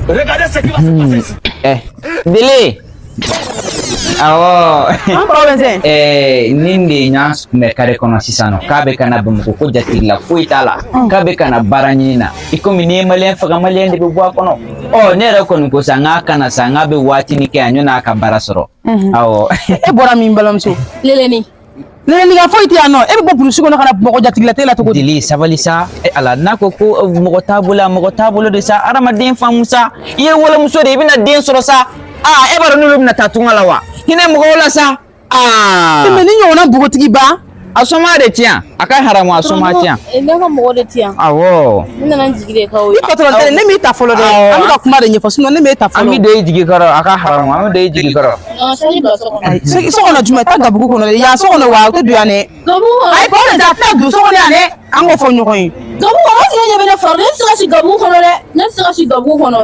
Regardez ce qui va se passer ici. Eh, Dele. Awɔ. An kɔrɔ. Eh, nin de ɲan kun bɛ kare kɔnɔ sisan nɔ, k'a bɛ ka na Bamakɔ, ko jatigila foyi t'a la, k'a bɛ ka na baara ɲini na. I komi n'i ye maliyɛn faga, maliyɛn de bɛ bɔ a kɔnɔ. Ɔ, ne yɛrɛ kɔni ko sa, n k'a kana sa, n k'a bɛ waatinin kɛ yan ɲɔn'a ka baara sɔrɔ. Awɔ. E bɔra min, balimamuso? Leleni. Leleni ka foyi tɛ yan nɔ. E bɛ bɔ burusi kɔnɔ ka na Bamakɔ, jatigila t'e la cogo di? Deli, sabali sa. E Ala, n'a ko ko mɔgɔ t'a bolo, a mɔgɔ t'a bolo de sa. Hadamaden faamu sa, i ye wolomuso de ye, i bɛna den sɔrɔ sa. Aa, e b'a dɔn n'olu bɛna taa tunga la wa? Hinɛ mɔgɔw la sa. Aa. Mais ni ɲɔgɔnna npogotigiba. A soma de ti yan, a ka haramu, a soma ti yan. Ne ka mɔgɔ de ti yan. Awɔ. Ne nana n jigi de k'aw ye. I patɔrɔn tɛ, ne m'i ta fɔlɔ dɛ. Awɔ. An bɛ ka kuma de ɲɛfɔ, sinon ne m'e ta An fɔlɔ. bɛ don i jigi kɔrɔ, a ka haramu, an bɛ don i jigi kɔrɔ. An ka sali bila so kɔnɔ. Ayi, so kɔnɔ jumɛn? Taa gabugu kɔnɔ dɛ. Yan so kɔnɔ wa, o tɛ don yan dɛ. Gabugu kɔnɔ. Ayi, kɔrɔ de tɛ, a tɛna don so kɔnɔ yan dɛ. An k'o fɔ ɲɔgɔn ye. Gabugu kɔnɔ, o tigi ɲɛ bɛ ne fara. Ne tɛ se ka si gabugu kɔnɔ dɛ. Ne tɛ se ka si gabugu kɔnɔ.